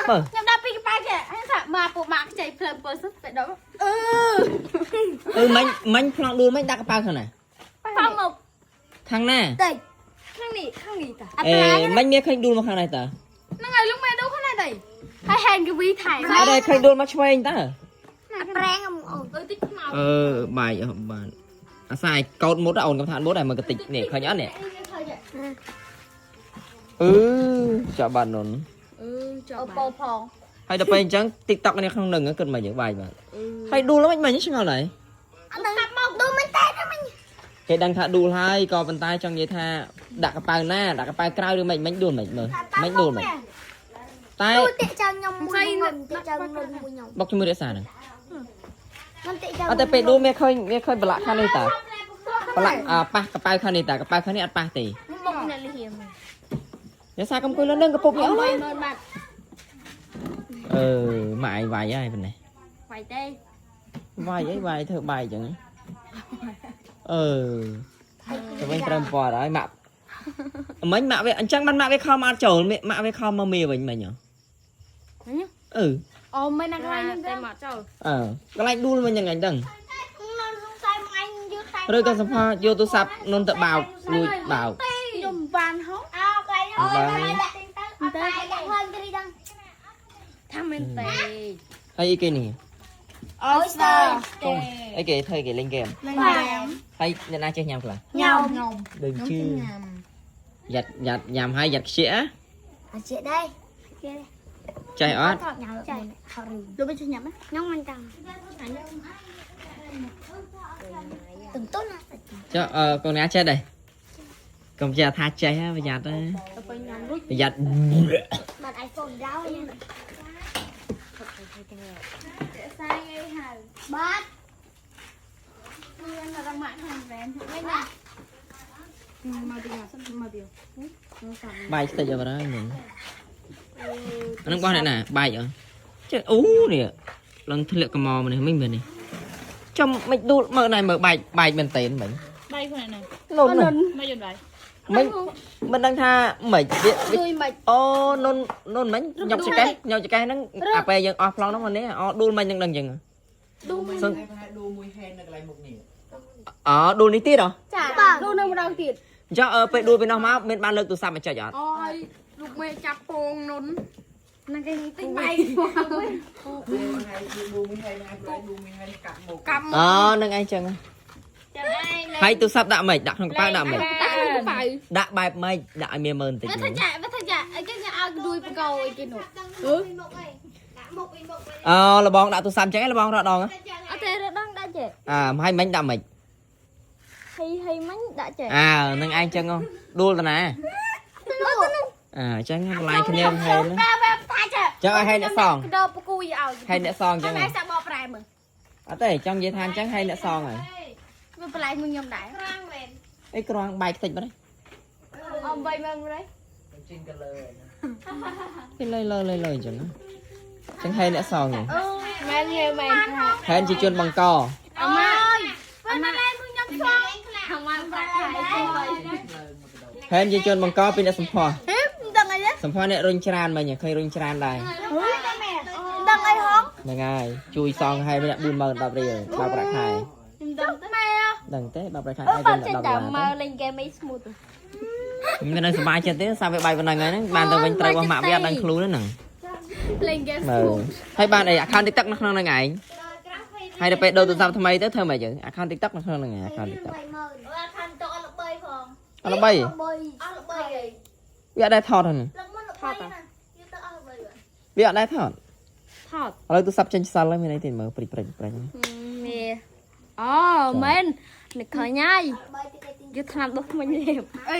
មើល ខ្ញុំដាក់ពីកប៉ៅចេះខ្ញុំថាមកពួកម៉ាក់ខ្ចីភ្លើងពើសុទ្ធទៅដល់អឺ អឺមិញមិញប្លង់ដួលមិញដាក់កប៉ៅខាងណា ប៉មក ខាងណា តិចខាងនេះខាងនេះតា អេមិញមានឃើញដួលមកខាងនេះតើ ហ្នឹងហើយលោកមេដួលខាងនេះតិចហើយហែងកវីថែម អត់ដែរឃើញដួលមកឆ្វេងតើ ប្រែងអូន អឺតិចខ្មៅ អឺបាយអស់បានអាសាយកោតមុតអូនកុំថាមុតដែរមើលកតិចនេះឃើញអត់នេះអឺចាប់បាននុន អឺចប់អូពោផង ហើយដល់ពេលអញ្ចឹង TikTok នេះក្នុងនឹងគិតមកយើងបាយបាទហើយដួលមិនមិញឆ្ងល់ហើយ អត់ដឹងមកដូមែនតើមិញ គេដឹងថាដួលហើយក៏ប៉ុន្តែចង់និយាយថាដាក់កប៉ៅណាដាក់កប៉ៅក្រៅឬមិនមិញដួលមិនមើលមិញដួលមិនតែ ទូតិចចៅខ្ញុំមួយខ្ញុំតិចចៅខ្ញុំមួយខ្ញុំ បុកជាមួយរក្សាហ្នឹង ខ្ញុំតិចចៅ អត់តែពេលដួលមានឃើញមានឃើញប្រឡាក់ខាងនេះតើប្រឡាក់អាប៉ះកប៉ៅខាងនេះតើកប៉ៅខាងនេះអត់ប៉ះទេ មកអ្នកលៀម រក្សាកុំគួយលើនឹងកពុកនេះអូន មើលបាត់ អឺម៉ាក់ឯងវាយហើយប៉ុណ្ណេះ វាយទេ វាយអីវាយធ្វើបាយអញ្ចឹងអឺទៅវិញត្រូវពណ៌ហើយម៉ាក់មិញម៉ាក់វាអញ្ចឹងបានម៉ាក់វាខំអត់ចូលម៉ាក់វាខំមកមីវិញមិញហ៎អឺ អូមិនណាកន្លែងហ្នឹងទេមកចូល អើកន្លែងដួលវិញហ្នឹងអញដឹង នំសង្ស័យមកអញយឺខ្លាំង ឬក៏សំផាយកទូរស័ព្ទនុនទៅបោកលួចបោក ខ្ញុំបានហ៎ អោកន្លែងអូយដាក់ទៅអត់តែដាក់ហើយគ្រីដឹង ថាមែនទេ ហើយអីគេនេះ អូស្ទើ កុំអីគេធ្វើគេលេងហ្គេម លេងហ្គេម ហើយអ្នកណាចេះញ៉ាំខ្លះ ញ៉ាំ ដូចជឿយ៉ាត់យ៉ាត់ញ៉ាំហើយយ៉ាត់ខ្ជិះ អត់ជាដែរ ចេះអត់ ញ៉ាំចាថតរឿង លោកមិនចេះញ៉ាំ ខ្ញុំមិនចាំតុនតុនណា ចុះអឺកូនណាចេះដែរកុំចេះថាចេះហ៎ប្រយ័ត្នណា ទៅពេលញ៉ាំរួច ប្រយ័ត្ន បាត់ iPhone ដល់ សាយឯងហើយ បាត់ មានរមាក់ខាងវ៉ែនវិញណាមកទីណាសិនមកទី បាយស្តិចអត់ហើយមិញអានឹងបោះអ្នកណាបាយអត់ចេះអូនេះឡើងធ្លាក់កំមកនេះមិញមែននេះចំមិនដួលមើលណៃមើលបាយបាយមែនតេនមិញ បាយខ្លួនណា នុន មកយន្តបាយ មិញមិនដឹងថាមិនវា ជួយមិន អូនុននុនមិញញ៉ុកចកេះញ៉ុកចកេះហ្នឹងអាពេលយើងអស់ប្លង់ហ្នឹងមកនេះអូដួលមិញហ្នឹងដឹងអញ្ចឹង ឌូ សឹង ដួលមួយហេននៅកន្លែងមុខនេះ អូដួលនេះទៀតហ៎ ចាឌូនៅម្ដងទៀត អញ្ចឹងអឺពេលដួលពីនោះមកមានបានលើកទូរស័ព្ទមកចុចអត់ អូហើយលោកមេចាប់ពងនុន ហ្នឹងគេទិញបាយ ហើយដួលមួយហេនហ្នឹងឯងដួលមួយហេនកាប់មុខ កាប់មក អូហ្នឹងឯងចឹង ចាំឯង ហើយទូរស័ព្ទដាក់ម៉េចដាក់ក្នុងកប៉ៅដាក់ម៉េច ដាក់ក្នុងកប៉ៅ ដាក់បែបម៉េចដាក់ឲ្យមានមើលបន្តិច វាថាចាវាថាចាអីគេឲ្យដួយបកោអីគេនោះ មុខអីដាក់មុខអីមុខ អូលបងដាក់ទូរស័ព្ទអញ្ចឹងឯងលបងរត់ដង អត់ទេរដងដាក់ចេះ អើហើយមិញដាក់ម៉េច ហីហីមិញដាក់ចេះ អើហ្នឹងឯងចឹងហ៎ដួលតាណាអើអញ្ចឹងបន្លាយគ្នាហេន បែបបែបថាចេះ ចឹងឲ្យហេនអ្នកសង ដោបគួយឲ្យ ហេនអ្នកសងអញ្ចឹង ហើយសាក់បកប្រែមើល អត់ទេចង់និយាយថាអញ្ចឹងហេនអ្នកសងហើយ វាបន្លាយមួយខ្ញុំដែរ អីក្រងបែកខ្ទេចបាត់ អមបីមើលមើល ជីងកលើ ហើយលើលើលើលើអញ្ចឹងអញ្ចឹងហេនអ្នកសងហ៎ មែនយេមែន ហេនជាជនបង្ក អម៉ាអម៉ាមួយខ្ញុំឆ្លងអម៉ាប្រាក់ខែ ហេនជាជនបង្កពីអ្នកសម្ផស្ស ហេមិនដឹងអីទេ សម្ផស្សអ្នករុញច្រានមិញឃើញរុញច្រានដែរ ដឹងអីហង ហ្នឹងហើយជួយសងឲ្យម្នាក់40000 10រៀលបើប្រាក់ខែ ខ្ញុំដឹងទេម៉ែ ដឹងទេបើប្រាក់ខែ អឺ ឲ្យ បើចេញ វិញ10ដុ តែ ល្លារ មកលេងហ្គេមអី smooth មិននៅសុបាយចិត្តទេសាប់វាបាយប៉ុណ្ណឹងហើយហ្នឹងបានទៅវិញត្រូវរបស់ម៉ាក់វាអត់ដឹងខ្លួនហ្នឹង លេងហ្គេម មើល smooth ហើយបានអី account TikTok នៅក្នុងហ្នឹងឯងហើយដល់ពេលដូរទូរស័ព្ទថ្មីទៅធ្វើម៉េចចឹង account TikTok នៅក្នុងហ្នឹងឯង account TikTok 30000 អត់ខានតអត់ល្បីផង អត់ល្បី អត់ល្បីអី វាអត់ដែរថតហ្នឹង លឹកមុនល្បីណាយូរទៅអត់ល្បី វាអត់ដែរថត ថត ឥឡូវទូរស័ព្ទចេញខ្សលហើយមានអីទេមើលព្រិចព្រិចព្រិច មេអូមែននឹកឃើញហើយយកថ្នាំដុសធ្មេញលេប អី